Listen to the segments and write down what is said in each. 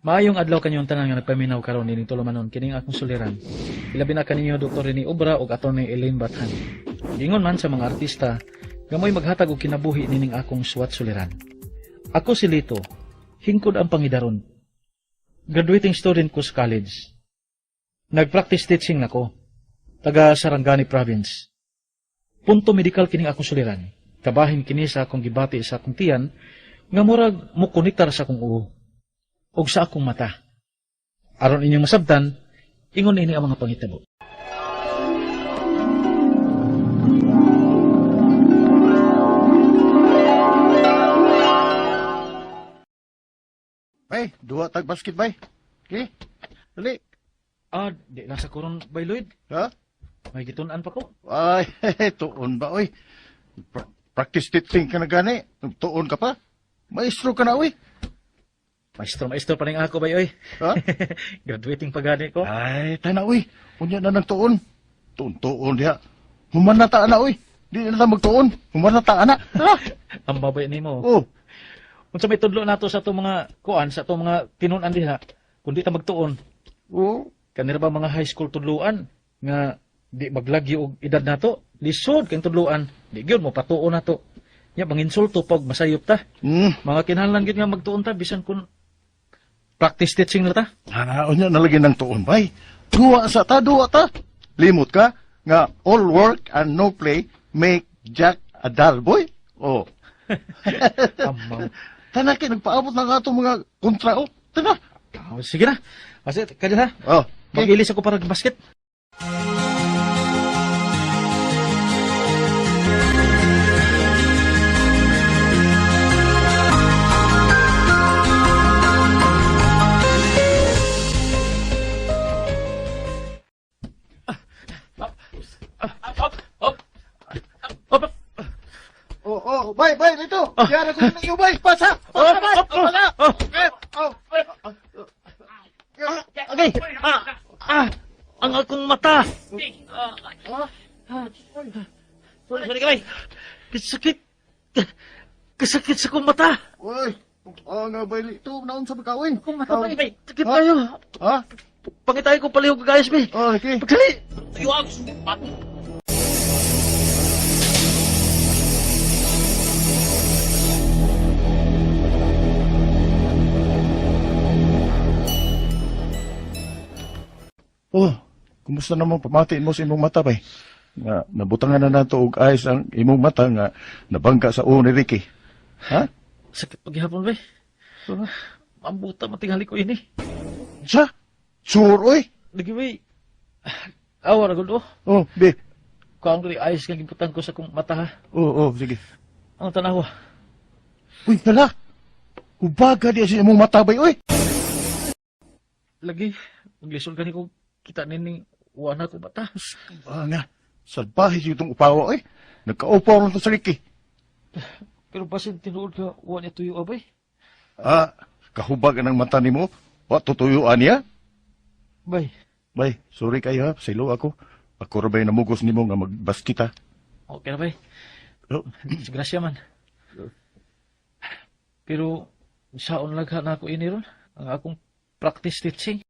Maayong adlaw kanyong tanan nga nagpaminaw karon nining tulumanon kining akong suliran. Ilabi na kaninyo Dr. Rene Obra ug Attorney Elaine Bathan. Ingon man sa mga artista nga mo'y maghatag og kinabuhi nining akong suwat suliran. Ako si Lito, hingkod ang pangidaron. Graduating student ko sa college. Nagpractice teaching nako, taga Sarangani Province. Punto medikal kining akong suliran. Kabahin kini sa akong gibati sa akong tiyan nga murag mokonektar sa akong uo ug sa akong mata. Aron inyong masabtan, ingon ini ang mga panghitabo. Bay, duha tag basket bay. Okay? Dali. Ah, di lang sa kuron bay Lloyd. Ha? May gitun-an pa ko. Ay, tuon ba oy? Practice teaching ka na gani. Tuon ka pa. Maestro ka na oy. Maestro, maestro pa rin ako bay oy. Ha? Graduating pa gani ko. Ay, tana oy. Unya na ng tuon. Tuon-tuon diha. Human na ta na oy. Di na ta magtuon. Human na ta na. Tara. Ang babay nimo. Oh. Unsa may tudlo nato sa atong mga kuan, sa atong mga tinun-an diha, kundi ta magtuon. Oh. Kanira ba mga high school tudloan nga di maglagyo og edad nato? Lisod kay tudloan. Di gyud mo patuon nato. Nya manginsulto pag masayop ta. Mga kinahanglan gyud nga magtuon ta bisan kun practice teaching na ta. Ah, unya na lagi ng tuon bay. Duha sa ta, duha ta. Limot ka nga all work and no play make Jack a dull boy. Oh. Amaw. Tana kay nagpaabot na nga itong mga kontra oh. Tana. Oh, sige na. Kasi kada na. Oh, okay. Mag-ilis ako para basket. Oh, oh, bay, bay, dito. Yara ko na iyo, bay. Pasa. Pasa, bay. Pasa. Eh, oh. Okay. Ah, ah, ang akong mata. Sorry, sorry kay. Kasakit. Kasakit sa akong mata. Uy. Ah, nga bay dito, naon sa pagkawin? Akong mata, bay. Bay. Sakit Ha? tayo. Ha? Pangitay ko palihog guys, bay. Oh, okay. Pagkali. Oh, kumusta naman pamatiin mo sa imong mata, bay? Nga nabutangan na nato og ayos ang imong mata nga nabangga sa ulo ni Ricky. Ha? Sakit paghihapon, bay. Mambuta matinghali ko ini. Sa? Sure, oy. Lagi, bay. Awa ra gud oh. Oh, be. Kuang ko ayos nga gibutan ko sa akong mata ha. Oh, oh, sige. Ang tanawa. Uy, hala. Ubaga di sa imong mata, bay, oy. Lagi, maglisod gani ko kita nining wa na ko mata. Ah, nga. Salbahe siya itong upawa, oy. Nagkaupaw lang to sa Ricky. Pero basin tinuod ka wa niya tuyo abay. Ah, kahubag ang mata nimo. Wa tutuyuan niya. Bay, Bay, sorry kayo ha. Silo ako. Ako ra bay namugos nimo nga magbaskita. okay na bay. Oh, Disgrasya man. Pero saon lagha na ako ini ron ang akong practice teaching.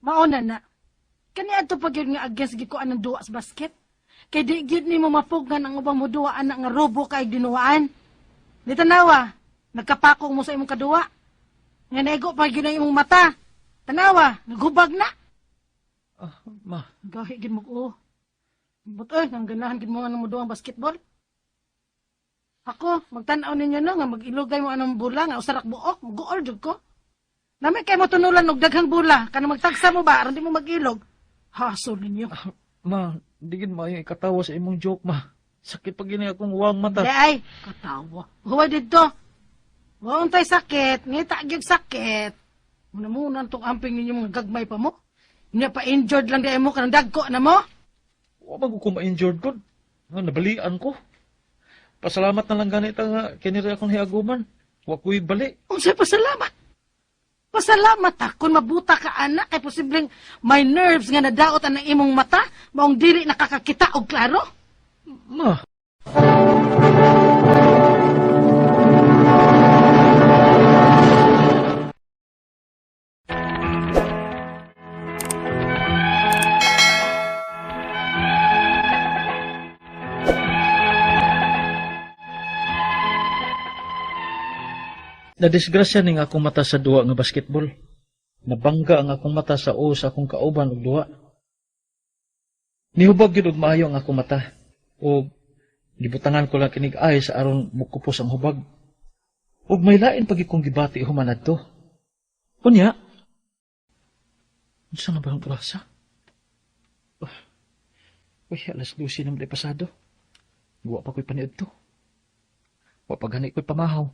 Mauna na. Kani adto pa gyud nga against gikuan ng duwa sa basket. Kay di gyud nimo mapugan ang ubang moduwa anak nga robo kay dinuwaan. Di tanawa, nagkapakong mo sa imong kaduwa. Nga naigo pa gyud ang imong mata. Tanawa, naghubag na. Ah, ma, Gahi gyud mo ko. But oy, ang ganahan gyud mo nga mo duwa ang basketball. Ako, magtan-aw ninyo no nga mag-ilugay mo anong bula nga usarak buok, muguol jud ko. Nami kay mo tunulan og daghang bula, kanang magtagsa mo ba aron di mo mag-ilog. Hasol ninyo. Ma, di gid maayo ikatawa sa imong joke, ma. Sakit pag gini akong uwang mata. Di ay, katawa. Huwag dito. Huwag tay sakit, ngita gyud sakit. Muna muna tong amping ninyo mga gagmay pa mo. Nya pa injured lang di mo kanang dagko na mo. Wa man ko ma-injured ko. Nga nabalian ko. Pasalamat na lang ganit nga kiniri akong hiaguman. Wa ko'y bali. Unsay pasalamat. Pasalamat ha, kung mabuta ka anak, kay posibleng may nerves nga nadaot ang imong mata, maong dili nakakakita og klaro. Ma, nadisgrasya ning akong mata sa duwa nga basketball. Nabangga ang akong mata sa o sa akong kauban og duwa. Nihubag gyud og maayo ang akong mata. O gibutangan ko lang kinig eyes aron mukupos ang hubag. Ug may lain pag kong gibati human adto. Unya, unsa na ba ang orasa? Oh, uy, 12:00 na man pasado. Wa pa ko'y paniud to. Wa pa gani ko'y pamahaw.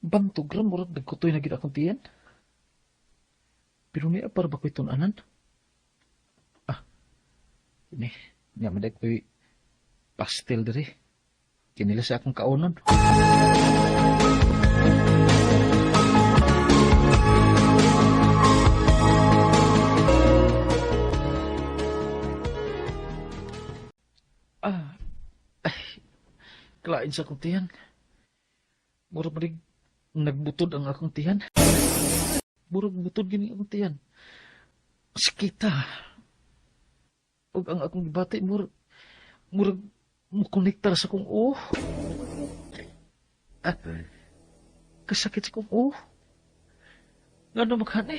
Bantog ra murag nagkutoy na gid akong tiyan. Pero niya para ba ko'y tun-anan? Ah, ini, niya man ko'y pastel diri. Kinila sa akong kaunon. Ah, ay, klain sa akong tiyan. Murag malig nagbutod ang akong tiyan. Murag butod gini akong tiyan. Sakita. Ug ang akong gibati murag murag mokonektar sa akong oh. Ah, kasakit sa akong oh. Ngano maghani?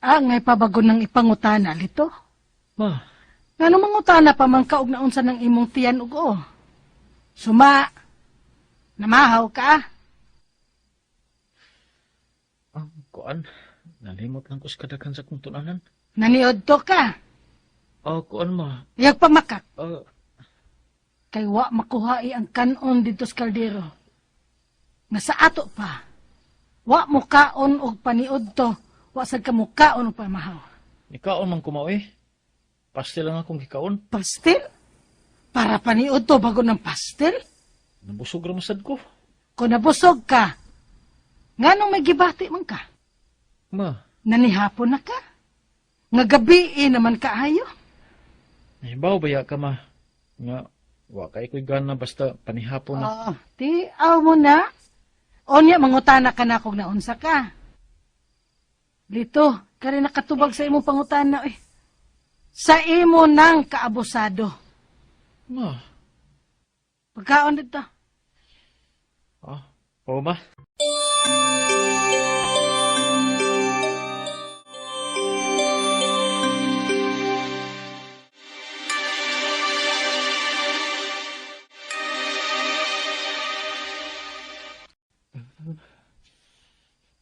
Ah, ngay pabago ng ipangutana lito. Ma, Ngano mangutana pa man ka og naunsa ng imong tiyan ug o. Suma, namahaw ka. ang kuan, nalimot lang ko sa kadaghan sa akong tun-anan. Naniod to ka. Ah, kuan ma. Iyag pamakak. Ah, Kay wa makuhai ang kanon dito sa kaldero. Nga sa ato pa, wa mo kaon og paniod to, wa sad ka mo kaon og pamahaw. nikaon man ko eh. Pastel lang akong gikaon. Pastel? Para paniod to bago ng pastel? Nabusog ra masad ko. Kung nabusog ka, nganong may gibati man ka? Ma, Nanihapon na ka? Nga gabi eh, naman kaayo? nahibaw ba ya ka ma? Nga, wa kay ko'y gana basta panihapon na. Oo, ti, aw mo na. Onya, mangutana ka na kung naunsa ka. Lito, kari nakatubag sa imong pangutana eh. Sa imo nang kaabusado. Ma, Pagkaon dito. ah, oo ma.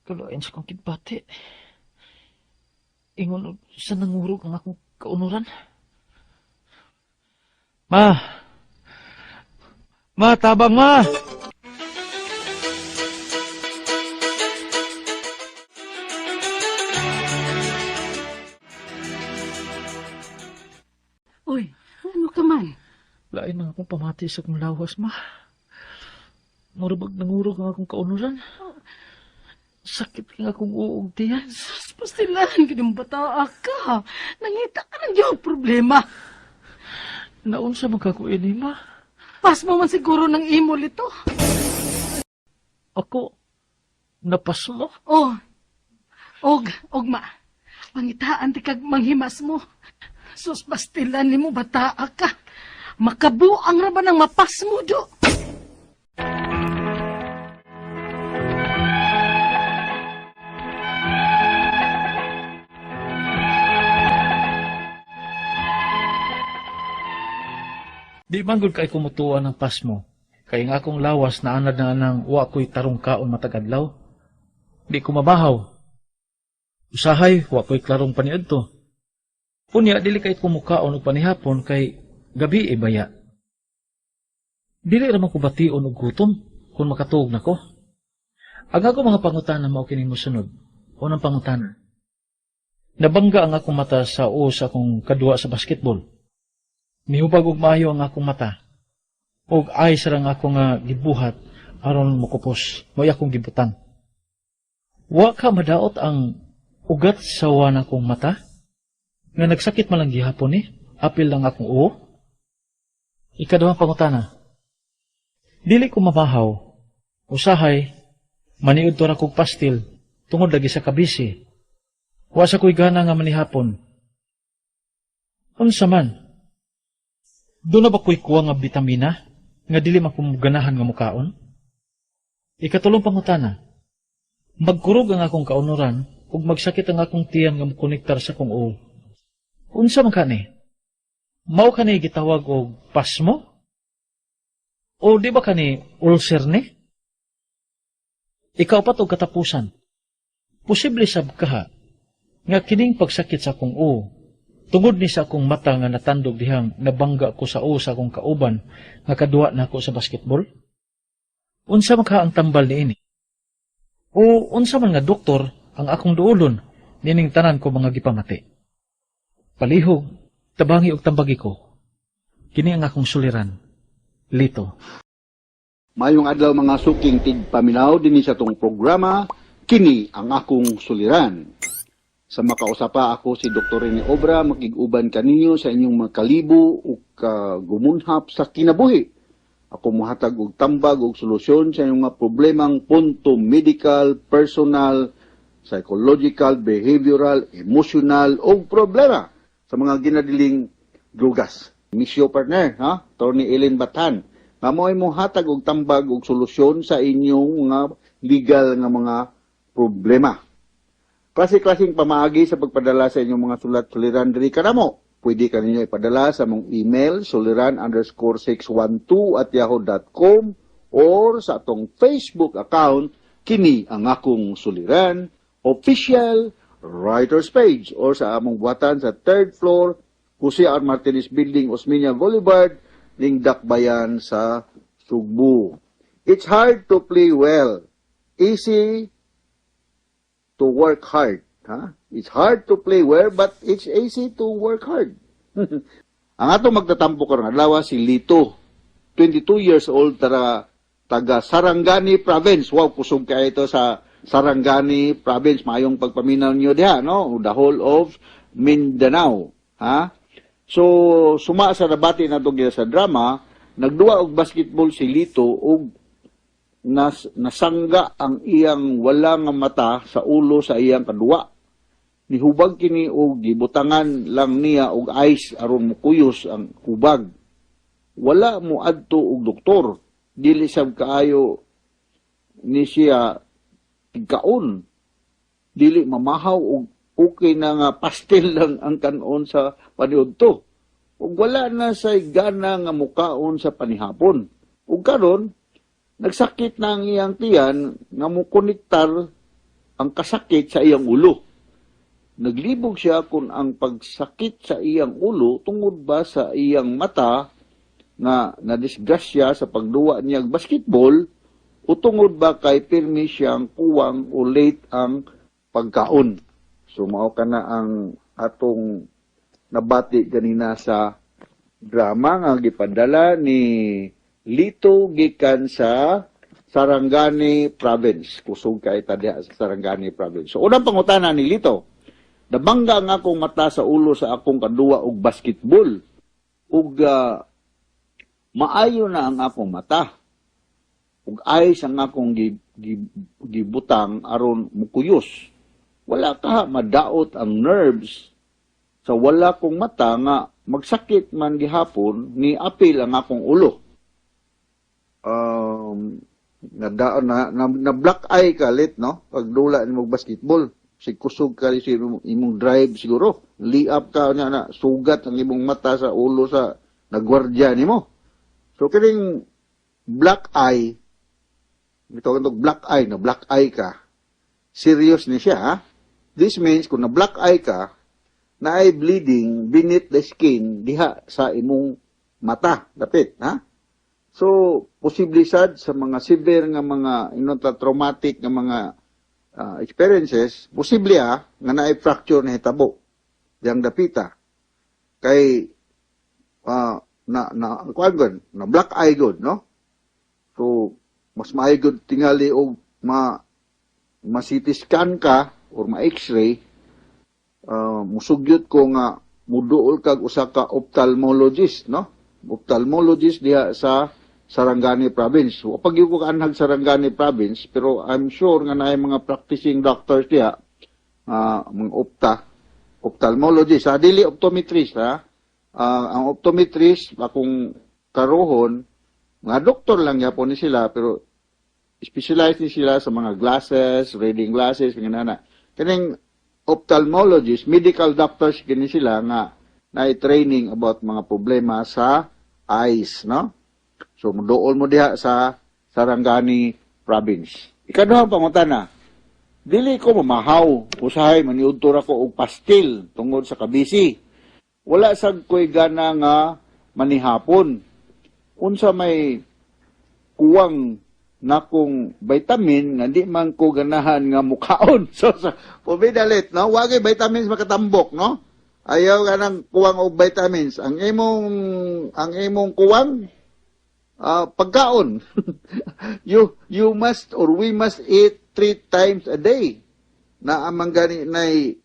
Kalain sa kong kidbati. Ingon og sa nangurog ang akong kaunuran. Ma! Ma, tabang ma! Uy, ano ka man? Lain man akong pamati sa akong lawas, ma. Murabag nangurog ang akong kaunuran. Sakit kang akong uog tiyan. Sus, pastilan, ganyan bata ka. Nangita ka ng diyong problema. Naunsa man ka ko ini, ma. Pas mo man siguro ng imo lito. Ako, napasmo. Oh, og, og ma. Pangitaan ti kag manghimas mo. Sus, pastilan nimo bata ka. Makabuang ra ba ng mapas mo, do? Di man gud kay kumutuwa ng pasmo. Kay nga akong lawas na anad na anang wa ko'y tarong kaon matag adlaw. Di ko mabahaw. Usahay, wa ko'y klarong paniadto. Unya, dili kay kumukaon og panihapon kay gabi e baya. Dili ra man ko bation og gutom kung makatuog nako. Ang ako mga pangutana mao kining mosunod. Unang pangutana. Nabangga ang akong mata sa uo sa akong kaduwa sa basketball. Mihubag og maayo ang akong mata. Og ice ra ang ako nga gibuhat aron mokupos. Mao akong gibutang. Wa ka madaot ang ugat sa wa nakong mata? Nga nagsakit man lang gihapon ni, apil lang akong uo. Ikaduhang pangutana. Dili ko mamahaw. Usahay, maniud ra kog pastil tungod lagi sa kabisi. Wa sa ko'y gana nga manihapon. Unsa man? Duna ba ko'y kuha nga bitamina nga dili man ko ganahan nga mukaon? Ikatulong pangutana. Magkurog ang akong kaunuran ug magsakit ang akong tiyan nga mokonektar sa akong uo. Unsa man kani? Mao kani gitawag og pasmo? O di ba kani ulcer ni? Ikaupat og katapusan. Posible sab kaha nga kining pagsakit sa akong uo tungod ni sa akong mata nga natandog dihang nabangga ko sa uo sa akong kauban nga kaduwa nako sa basketball? Unsa man ka ang tambal niini? O unsa man nga doktor ang akong duolon nining tanan ko mga gipamati? Palihog, tabangi og tambagi ko. Kini ang akong suliran. Lito. Maayong adlaw, mga suking tigpaminaw, dinhi sa atong programa, "Kini ang Akong Suliran." Sa makausapa, ako si Dr. Rene Obra, makig-uban kaninyo sa inyong mga kalibo ug kagumunhap sa kinabuhi. Ako muhatag og tambag og solusyon sa inyong mga problemang punto medical, personal, psychological, behavioral, emotional o problema sa mga ginadiling drugas. Misyo partner, ha? Tony Ellen Batan. Nga mo ay hatag og tambag og solusyon sa inyong mga legal nga mga problema. Klase-klaseng pamaagi sa pagpadala sa inyong mga sulat suliran diri kanamo. Pwede ka ninyo ipadala sa mong email suliran_612@yahoo.com or sa atong Facebook account, "Kini ang Akong Suliran Official Writers Page, or sa among buhatan sa third floor, Jose R. Martinez Building, Osmeña Boulevard, ning Dakbayan sa Sugbo. It's hard to play well. Easy to work hard. Ha? It's hard to play well, but it's easy to work hard. Ang atong magtatampo karong adlaw si Lito, 22 years old, tara taga Sarangani Province. Wow, kusog kaayo ito sa Sarangani Province. Maayong pagpaminaw niyo diha, no? The whole of Mindanao. Ha? So, suma sa nabati nato sa drama, nagduwa og basketball si Lito ug nasangga ang iyang wala nga mata sa ulo sa iyang kaduwa. Nihubag kini og gibutangan lang niya og ice aron mukuyos ang hubag. Wala mo adto og doktor. Dili sab kaayo ni siya tigkaon. Dili mamahaw og okay na nga pastel lang ang kanon sa paniudto. Ug wala na say gana nga mukaon sa panihapon. Ug karon nagsakit na ang iyang tiyan nga mokonektar ang kasakit sa iyang ulo. Naglibog siya kung ang pagsakit sa iyang ulo tungod ba sa iyang mata nga nadisgrasya sa pagduwa niya og basketball o tungod ba kay pirmi siyang kuwang o late ang pagkaon. So mao kana ang atong nabati ganina sa drama nga gipadala ni Lito gikan sa Sarangani Province. Kusog kay ta diha sa Sarangani Province. So unang pangutana ni Lito, nabangga ang akong mata sa ulo sa akong kaduwa og basketball. Ug maayo na ang akong mata. Ug ice ang akong gibutang aron mukuyos. Wala ka madaot ang nerves sa wala kong mata nga magsakit man gihapon ni apil ang akong ulo. Na black eye ka lit, no, pagdula nimo og basketball. Si kusog ka si imong drive siguro. Lay up ka na, na sugat ang imong mata sa ulo sa nagwardya nimo. So kining black eye, ito ang black eye, na black eye ka. Serious ni siya, ha? This means kung na black eye ka, na ay bleeding beneath the skin diha sa imong mata, dapit, ha? So, posible sad sa mga severe nga mga inota traumatic nga mga experiences, posible nga naay fracture na hitabo diyang dapita. Kay na na kuan gud, na black eye gud, no? So, mas maayo gud tingali og ma ma CT scan ka or ma X-ray. Musugyot ko nga muduol kag usa ka ophthalmologist, no? Ophthalmologist diha sa Sarangani Province. Wa pa gyud ko kaanhag Sarangani Province, pero I'm sure nga naay mga practicing doctors diha, mga ophthalmologist, ha, dili optometrist ha. Ang optometrist akong karohon, mga doktor lang gyapon ni sila, pero specialized ni sila sa mga glasses, reading glasses, mga nana. Kaning ophthalmologist, medical doctors kini sila nga na training about mga problema sa eyes, no? So muduol mo diha sa Sarangani Province. Ikaduhang pangutana, dili ko mamahaw, usahay maniudto ra ko og pastil tungod sa kabisi. Wala sad ko'y gana nga manihapon. Unsa may kuwang nakong vitamin nga di man ko ganahan nga mukaon? So sa pumidalit, no? Wagay vitamins makatambok, no? Ayaw ka ng kuwang og vitamins. Ang imong kuwang pagkaon. You must or we must eat three times a day. Naa man gani nay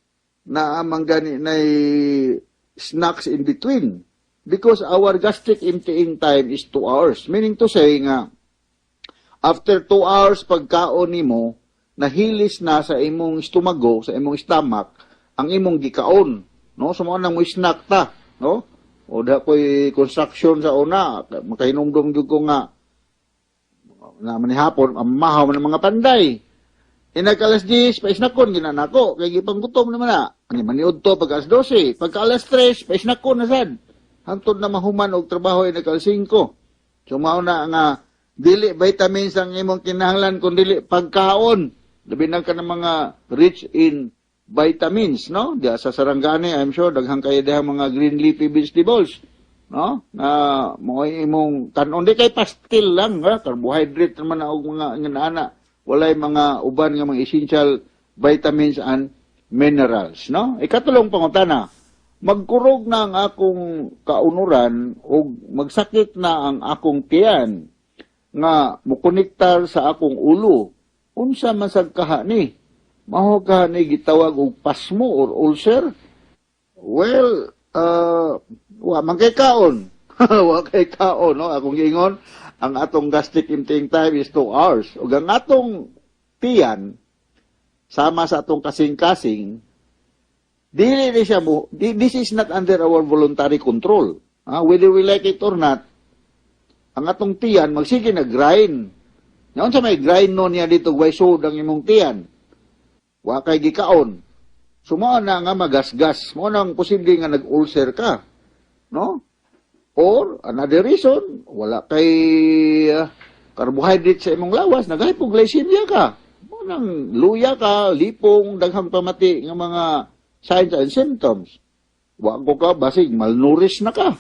snacks in between. Because our gastric emptying time is 2 hours. Meaning to say nga, after 2 hours pagkaon nimo, nahilis na sa imong estomago, sa imong stomach, ang imong gikaon. No? So, mao nang mo snack ta. No? O da ko'y construction sa una, makahinumdum gyud ko nga, na manihapon, ang mahaw man ang mga panday. Inag alas 10, pa-snackon, ginanako, kay gipanggutom naman na. Ani maniud to pag alas 12, pagka alas 3, pa-snackon na sad. Hantod na mahuman og trabaho inag alas 5. So mao na nga dili vitamins ang imong kinahanglan kun dili pagkaon. Labi na ka ng mga rich in vitamins, no? Diya sa Sarangani, I'm sure daghan kayo diha mga green leafy vegetables, no? Na mo imong kanon di kay pastil lang, ha? Carbohydrate naman na og mga ngana. Walay mga uban nga mga essential vitamins and minerals, no? Ikatulong pangutana, magkurog na ang akong kaunuran ug magsakit na ang akong tiyan nga mukonektar sa akong ulo. Unsa man sad kaha ni? Mao kaha ni gitawag og pasmo or ulcer? Well, wa man kay kaon. Wa kay kaon, no? Akong giingon, ang atong gastric emptying time is 2 hours. Ug ang atong tiyan sama sa atong kasing-kasing, dili ni siya mo, this is not under our voluntary control. Ah, whether we like it or not, ang atong tiyan magsige na grind. Ngayon sa may grind no niya dito, way sud ang imong tiyan. Wa kay gikaon. So mao na nga magasgas, mao nang posible nga nag-ulcer ka. No? Or another reason, wala kay carbohydrate sa imong lawas, nag-hypoglycemia ka. Mao nang luya ka, lipong, daghang pamati nga mga signs and symptoms. Wa ko ka, basig malnourished na ka.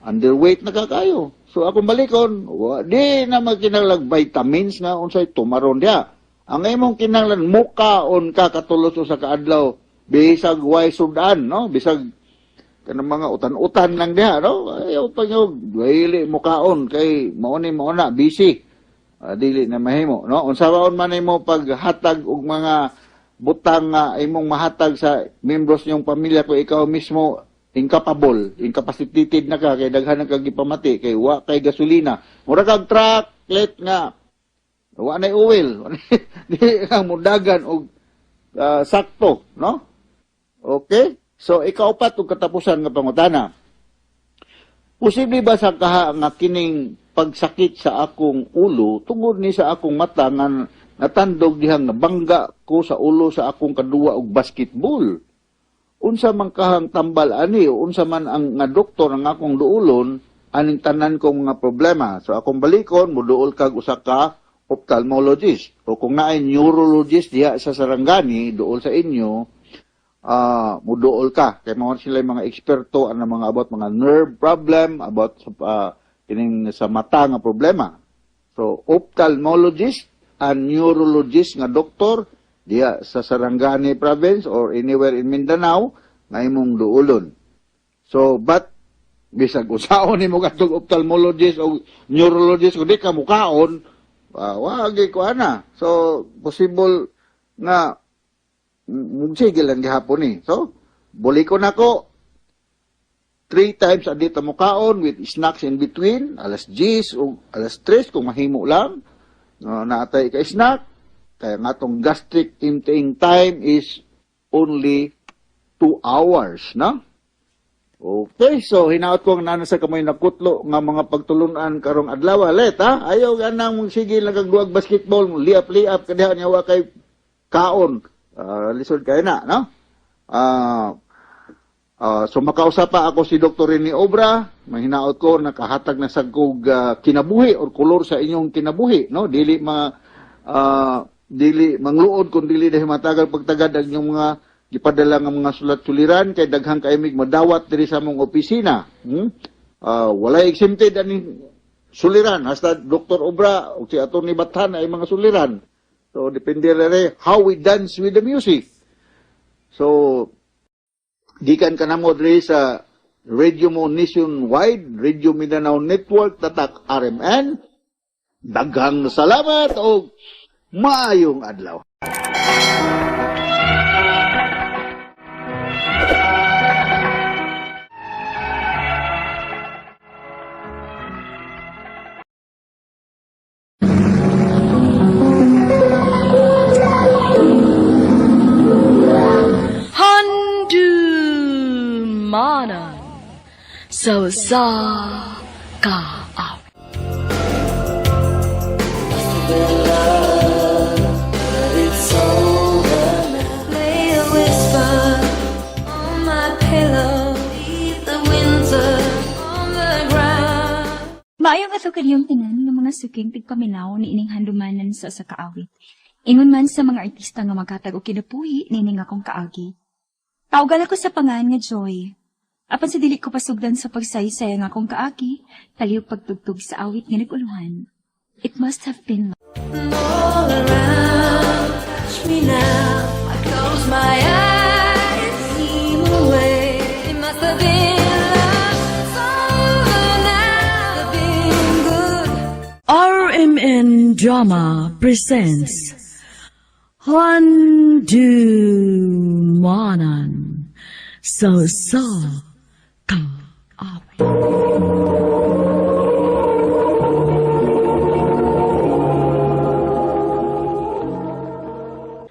Underweight na ka kayo. So akong balikon, wa, di na magkinahanglan vitamins nga unsay tumaron diha. Ang imong kinahanglan, mukaon ka katulos sa kaadlaw, bisag way sudan, no? Bisag kanang mga utan-utan lang diha, no? Ayaw pa nyo, dili mukaon kay mao ni mao na busy. Dili na mahimo, no? Unsa man nimo paghatag og mga butang nga imong mahatag sa membros niyong pamilya kung ikaw mismo incapable, incapacitated na ka kay daghan na kag gipamati kay wa kay gasolina. Mura kag truck, let nga wa nay oil. Di ka mudagan og sakto, no? Okay? So ikaupat ug katapusan nga pangutana. Posible ba sa kaha nga kining pagsakit sa akong ulo tungod ni sa akong mata nga natandog dihang nabangga ko sa ulo sa akong kaduwa og basketball? Unsa man kahang tambal ani o unsa man ang nga doktor ang akong duulon aning tanan kong mga problema? So akong balikon, muduol kag usa ka ophthalmologist o kung naay neurologist diha sa Sarangani, duol sa inyo, muduol ka kay mao sila yung mga eksperto ang mga about mga nerve problem, about Kining sa mata nga problema. So ophthalmologist and neurologist nga doktor diha sa Sarangani province or anywhere in Mindanao nga imong duolon. So but bisag usaon nimo katong ophthalmologist o neurologist kung di ka mukaon, wa gyud ko ana. So possible nga sige lang gihapon ni. So bulikon nako 3 times a day ta mukaon with snacks in between, alas 10 o alas 3 kung mahimo lang. No, naatay ka snack. Kaya nga tong gastric emptying time is only 2 hours, no? Okay, so hinaot ko nga nana sa kamoy nakutlo nga mga pagtulunan karong adlaw. Let, ha? Ayaw ganang mong sige lang kag duwag basketball, liap-liap kadiha niya wa kay kaon. Lisod kay na, no? So makausap pa ako si Dr. Rene Obra, mahinaot ko nakahatag na sagkog kinabuhi or kolor sa inyong kinabuhi, no? Dili ma dili mangluod kung dili dahil matagal pagtagad ang inyong mga gipadala nga mga sulat-suliran kay daghang kaimig madawat diri sa among opisina. Walay exempted ani suliran hasta Dr. Obra o si Atty. Bathan ay mga suliran. So depende rin how we dance with the music. So gikan ka namo diri sa Radio Mo Nationwide, Radio Mindanao Network, Tatak RMN. Daghang salamat og maayong adlaw. Handumanan sa usa ka awit. Lay a whisper on my pillow, leave the winter on the ground. Maayong adlaw kaniyong tanan nga mga suking tigpaminaw ni ining handumanan sa usa ka awit. Ingon man sa mga artista nga maghatag og kinabuhi nining akong kaagi. Tawgan ako sa pangan nga Joy. Apan sa dili ko pasugdan sa pagsaysay ang akong kaagi, palihog pagtugtog sa awit nga nag-uluhan. It must have been All around, touch me now. I close my eyes, dream away. It must have been love. It's over now. Been good. RMN Drama presents Handumanan sa usa ka awit.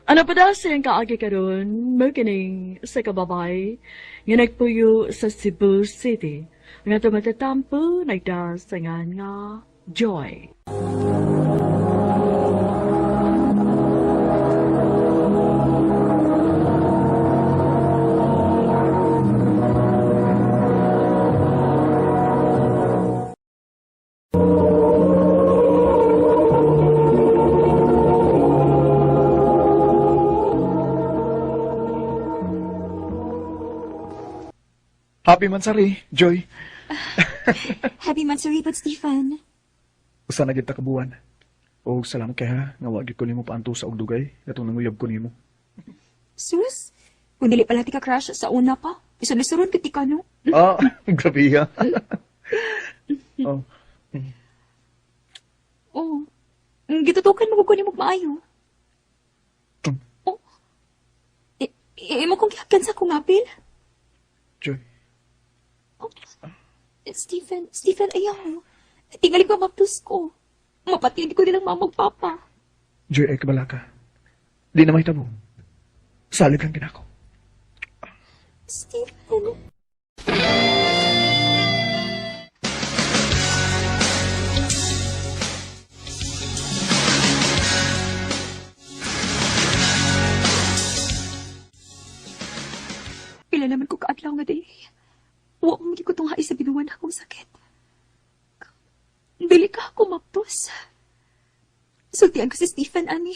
Ano pa daw siyang kaagi karon mo kining sa kababay nga nagpuyo sa Cebu City nga tumatatampo nagda sa nga Joy. Happy Mansari, Joy. Happy Mansari but Stephen. Usa na gid ta ka buwan. Og salamat kay ha, nga wa gid ko nimo paantusa og dugay katong nanguyab ko nimo. Sus, kung dili pala ti ka crush sa una pa, isunod-sunod ka ti ka no? Ah, grabe ha. Oh. Oh. Gitutukan mo ko nimo maayo. Oh. Imo kong gihagan sa akong apil. Joy. Oh. Stephen, Stephen, ayaw. Tingali pa maptus ko. Mapatid ko nilang mama ug papa. Joy, ay kabala ka. Di na mahitabo. Salig lang kinako. Stephen. Pila naman ko kaadlaw nga day. Wa mo ko tungha sa binuwan akong sakit. Dili ka ako maptos. Sultian ko si Stephen, ani.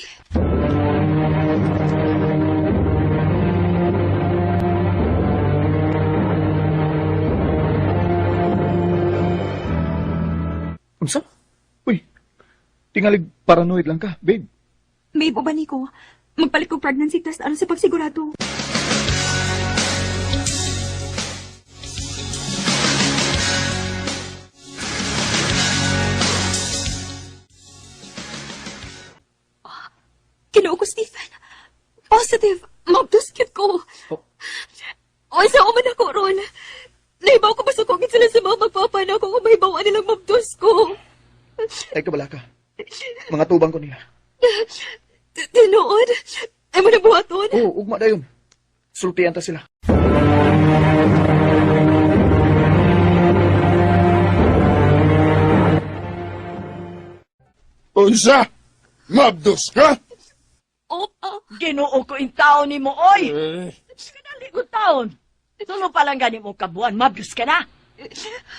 Tingalig paranoid lang ka, babe. Babe, uban ko. Magpalit ko pregnancy test aron sa pagsigurado. Kinuo ko, Stephen. Positive. Mabduskit ko. Oh. O, sa uman ako ron. Nahibaw ko basta kung sila sa mga magpapa na ako kung mahibaw nilang mabdus ko. Ay, kabala ka. Mga tubang ko nila. Tinuod. Ay mo nabuhaton. Oo, ugma dayon. Sultian ta sila. Unsa? Mabdos ka? Opa. Ginoo ko in taon ni mo, oy! Kadali ko taon. Tulo pa lang gani mo kabuan, mabiyos ka na.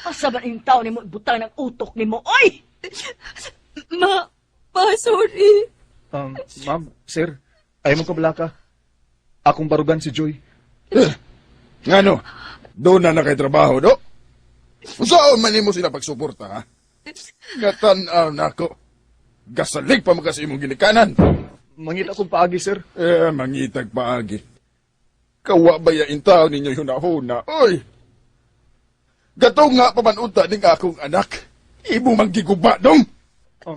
Asa ba in taon ni mo ibutang ng utok ni mo, oy! Ma, pa, sorry. Ma'am, sir, ay mo kabala ka. Akong barugan si Joy. Ngano? Doon na na kay trabaho, do? Unsaon man nimo sila pagsuporta, ha? Gatan-aw nako. Gasalig pa man kasi imong ginikanan. Mangita akong paagi, sir. Eh, mangitag paagi. Kawa ba ya intaw ninyo hunahuna, oy? Gatong nga pamanunta ning akong anak. Imo mang giguba, dong! Pa,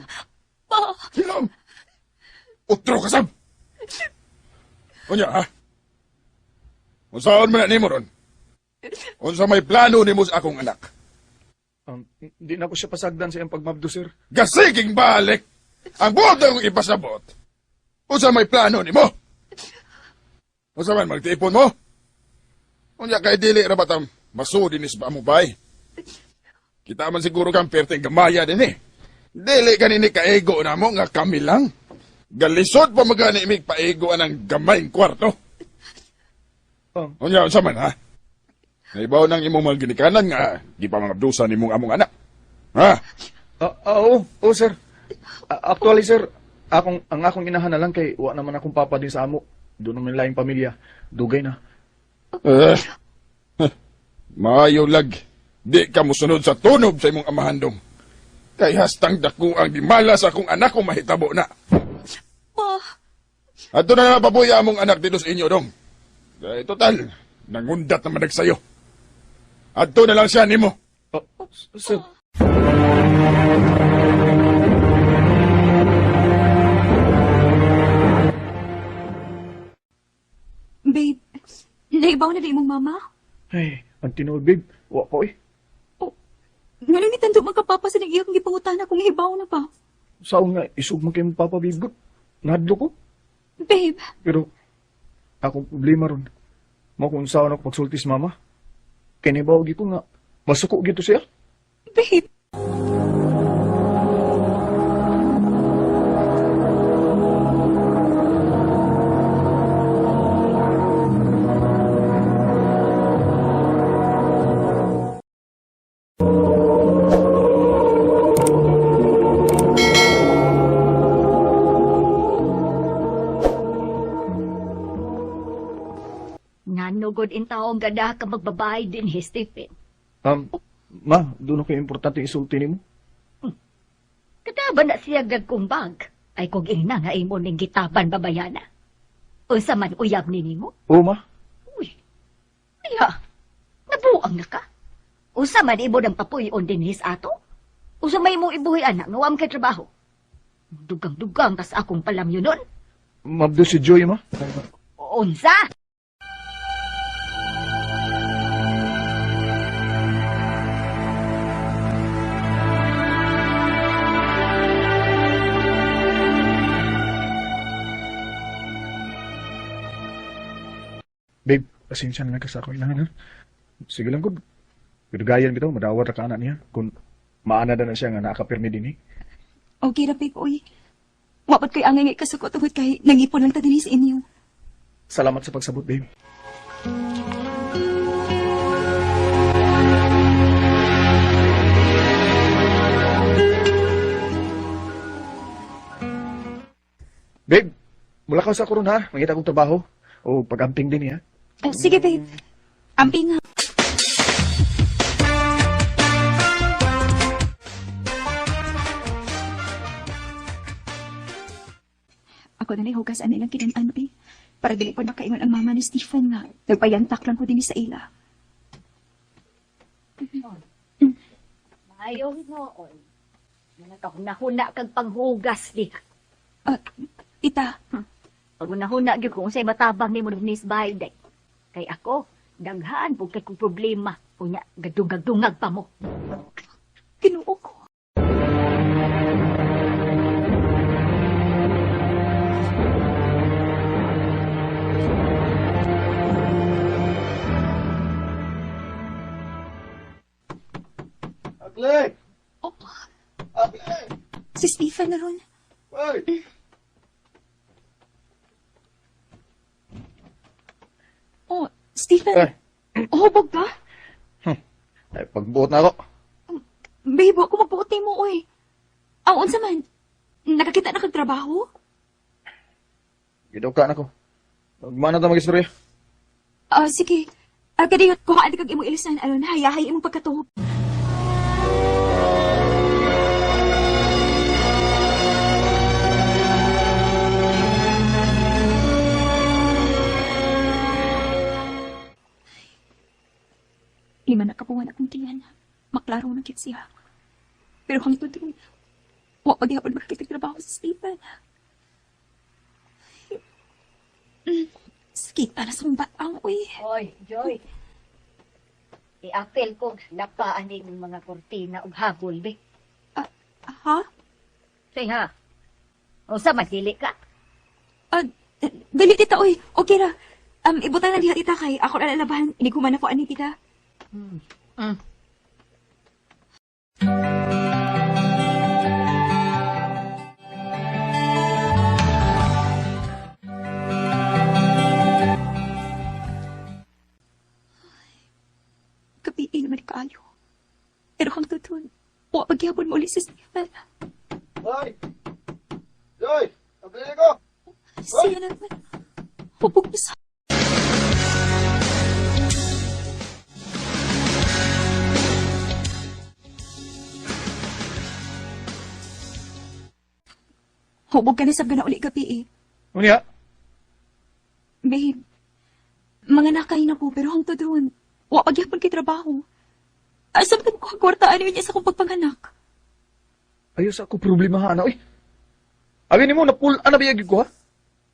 Hilom! Utro ka, sab! Unya, ha? Unsaon man na nimo ron? Unsa may plano nimo sa akong anak? Hindi na ko siya pasagdan sa iyang pagmabdo, sir. Gasiging balik! Ang buot akong ipasabot! Unsa may plano nimo? Unsa man magtipon mo? Unya kay dili ra batam masudi ni sa mo bay. Kita man siguro kang perteng gamaya din eh. Dili kanini kaego na mo nga kami lang. Galisod pa magani imig paego anang gamayng kwarto. Unya unsa man ha? Naibaw nang imong mga ginikanan nga di pa mga abdusan nimong among anak. Ha? Oo, oo, sir. Actually, sir, ang akong inahan na lang kay wa naman akong papa din sa amo. Doon naman laing pamilya. Dugay na. Eh, maayo lag. Di ka mosunod sa tunob sa imong amahan dong. Kay hastang dako ang gimala sa akong anak kung mahitabo na. pa. Adto na napabuya among anak dito sa inyo dong. Kay total, nangundat naman nagsayo. Adto na lang siya nimo. Oh, sir. Babe, naibaw na di imong mama? Ay, ang tinuod, babe. Wa pa, eh. Oh, ngano ni tando magkapapa sa nag-iyang gipangutana kung hibaw na pa? Saon nga, isug man kay mong papa, babe. Good. Nahadlo ko. Babe, Pero, akong problema ron. Mo kung saan ako pagsulti sa mama. Kay nahibaw gyud ko nga, masuko gyud to siya. babe. Nanugod in taong gada ka magbabay din, he, Stephen. Ma, doon ako yung importante isulti nimo. Kada ba na siya gagkumbag? Ay kung ina nga imo ning gitaban babayana. Unsa man uyab ni nimo? Oo, ma. Uy, iya, nabuang na ka. Unsa man imo ng papuyon din his ato? Unsa may imo ibuhi anak nga wam kay trabaho? Dugang-dugang kas akong palamyo nun. Mabdo si Joy, ma. Unsa? Babe, pasensya na lang ka sa ako inahan, ha? Sige lang, good. Pero gayan bitaw, madawat ra ka anak niya. Kung maana na siya nga nakapirmi din, eh. Okay ra, babe, oy. Wapat ko'y angay ngay kasuko tungod kay nangipon lang ta dinhi sa inyo. Salamat sa pagsabot, babe. Babe, mula ka sa karon ha. Mangita akong trabaho. O pag-amping din ha. Oh, sige, babe. Amping ha. Ako na hugas ang ilang kinan-an eh. Para dili pa nakaingon ang mama ni Stephen nga. Nagpayantak lang ko din sa ila. Maayong noon. Nakahuna-huna kag panghugas diha. Ah, tita, Paghuna-huna gyud kung unsay matabang nimo ni Bay day. Kay ako, daghan pud kay kong problema. Unya, gadungag-dungag pa mo. Ginoo ko. Akle! Oh, Akle! si Stephen na ron. Ay! Oh, Stephen. Ay. Hubog ka? Ay, pagbuot na ako. Babe, ako magbuot mo, oy. Aw, unsa man? Nakakita na kag trabaho? Gidaw ka na ko. Magmana ta mag-istorya. Ah, sige. Ah, kadiyot, kuhaan kag imong ilisan aron hayahay imong pagkatuhog. Lima na kapuwan akong tiyan. Maklaro na kit siya. Pero hangtod ron, wa pa gihapon makakita trabaho sa Stephen. Sakit para sa akong batang, uy. Oy, Joy. I-apel ko napaan ning mga kortina ug habol be. Ha? Say ha. Unsa man dili ka? Ah, dali tita, oy. Okay ra. Ibutan na diha tita kay ako na lalabahan. Inighuman na ko ani tita. Mm. Kapiin naman kaayo. Pero hangtod ron, wa pagyapon mo uli si Stephen. Ay! Joy! Abli ko! Siya na naman. Hubog na sa Hubog ka na sa na uli gabi eh. Unya, Babe, mga nakay na ko pero hangtod ron, wa pagyapon kay trabaho. Asa man ko ang kwartaan niya sa akong pagpanganak? ayos ako problema ha, ana, oy. Abi nimo na pull ana biyag ko ha?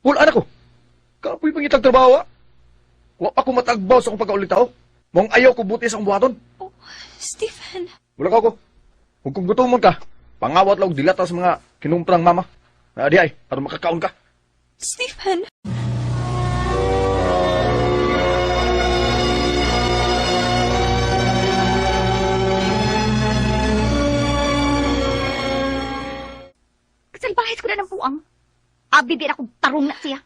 Pull ana ko. Kapoy pangitag trabaho ha? Wa pa ko matagbaw sa akong pagkauli tao. Mong ayaw ko buti sa akong buhaton. Oh, Stephen. Wala ka ako. Kung kung gutomon ka, pangawat lang og dilata sa mga kinumprang mama. Na di ay, aron makakaon ka. Stephen. Kasalbahis ko na ng puang. Abi di na akong tarong na siya.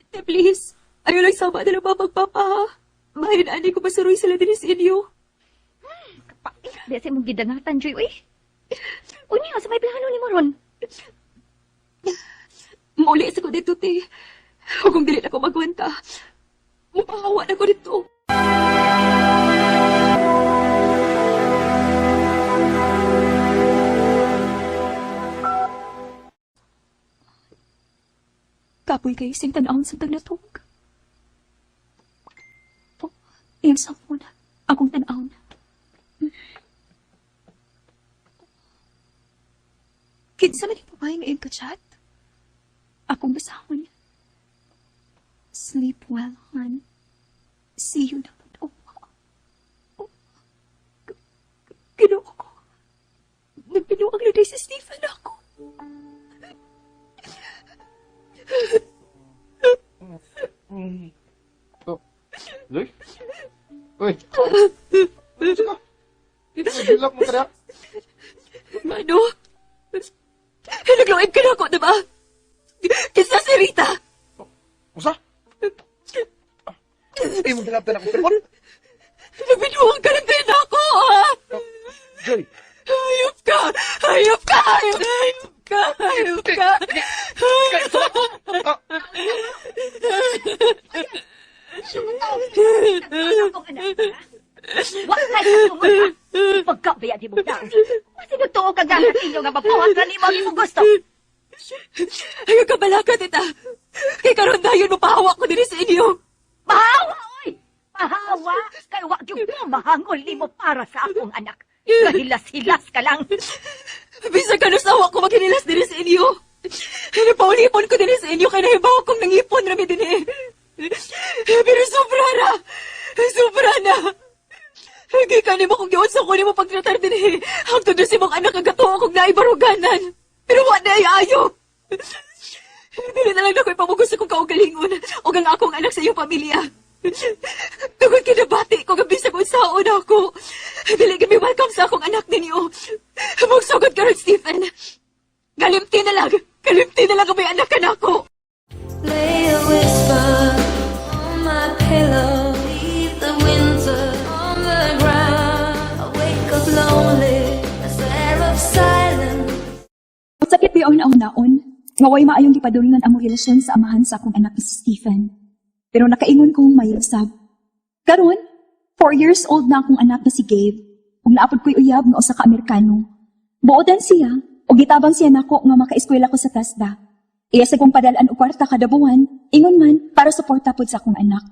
Te, please. Ayaw lang sama na lang mapagpapa, ha? Mahin, ani ko masuroy sila din sa inyo. Kapait, di sa imong gidangatan, Joy. Uy, unya, sa may plano ni mo ron. Mauli sa ko dito, te. O kung dili na ko magwanta, mupahawa na ko dito. Kapoy kayo sing tanawon sa tagnatog. Oh, iyang cellphone. Akong tanawon. Kinsa man yung babae nga iyong ka-chat? Akong basahon. Sleep well, hon. See you na. Oh, oh. Ginoo ko. Nagbinuang na si Stephen ako. Joy? Uy! Ano ka? Nagilak mo kaya? Mano? Nagluib ka na ako, diba? Kinsa si Rita? Usa? Ay, mo gilaptan ako telepon. Nagbinuang ka lang din ako, ha? Joy! Hayop ka! Hayop ka! Hayop ka! Hayop ka! Wa kay katungod ha. Pagkabaya di mo tao. Mas nagtuo ka gahat inyo nga mapuhat na nimo ang imong gusto. Ay, ka balaka, tita. Kay karon dayon mo pahawa ko dinhi sa inyo. Pahawa, oy! Pahawa! Kay wa gyud ko mahangol nimo para sa akong anak. Kahilas-hilas ka lang. Bisag kanusawa ko maghinilas dinhi sa inyo. Napaulipon ko dinhi sa inyo kay nahibaw kong nangipon rami dinhi. Pero sobra ra. Sobra na. Gikan nimo kung giunsa ko nimo pagtratar dinhi. Hangtod na si mong anak ang gatuo kong naibaruganan. Pero wa na ay ayo. Dili na lang na ko ipamugos akong kaugalingon o ang akong anak sa iyong pamilya. Tungod kinabati ko gabi sa unsaon ako. Dili gami welcome sa akong anak ninyo. Magsugod karon, Stephen. Galimti na lang. Galimti na lang ang may anak ka na ako. Lay a whisper on my pillow. Leave the winter on the ground. I wake up lonely, a stare of silence. Sakit ba ang naon nga way maayong gipadulngan ang relasyon sa amahan sa akong anak si Stephen. Pero nakaingon kong may usab. Karon, 4 years old na akong anak na si Gabe. Ug naapod ko'y uyab nga usa ka Amerikano. Buotan siya, ug gitabang siya nako nga makaeskwela ko sa TESDA. Iya sa kong padalaan og kwarta kada buwan, ingon man para suporta pod sa akong anak.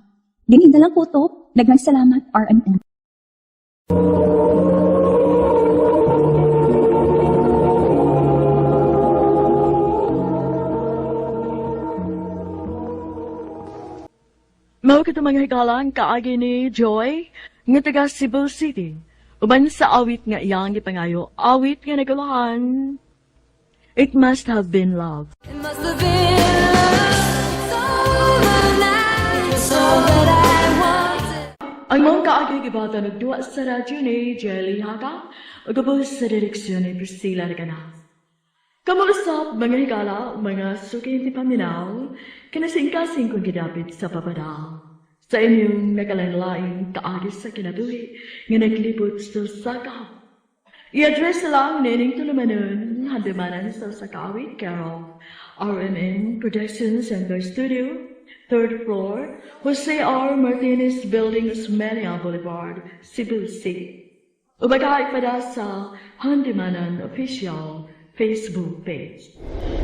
Dinhi na lang ko to, daghang salamat, RMN. Mao kato mga higalang kaagi ni Joy nga taga Cebu City. Uban sa awit nga iyang gipangayo, awit nga nagulahan. It Must Have Been Love. It must have been love. It's over now. It's all that I wanted. Ang mong kaagi gibata nagduwa sa radyo ni Jelly Haga ug ubos sa direksyon ni Priscilla Reganas. Kamuusap mga higala, mga suki ti paminaw, kinasingkasing kong gidapit sa papadal. Sa inyong nakalain-laing kaagi sa kinabuhi nga naglibot sa sakaw. I-address lang nining tulumanon, handumanan sa Sakawit, Carol. RMN Production Center Studio, third floor, Jose R. Martinez Building, Osmeña Boulevard, Cebu City. Ubagahay pa sa Handumanan Official Facebook page.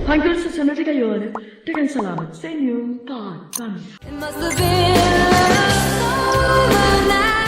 Hanggang sa sunod kayon, daghang salamat sa inyong pagpamilya. It must have been love. It's over now.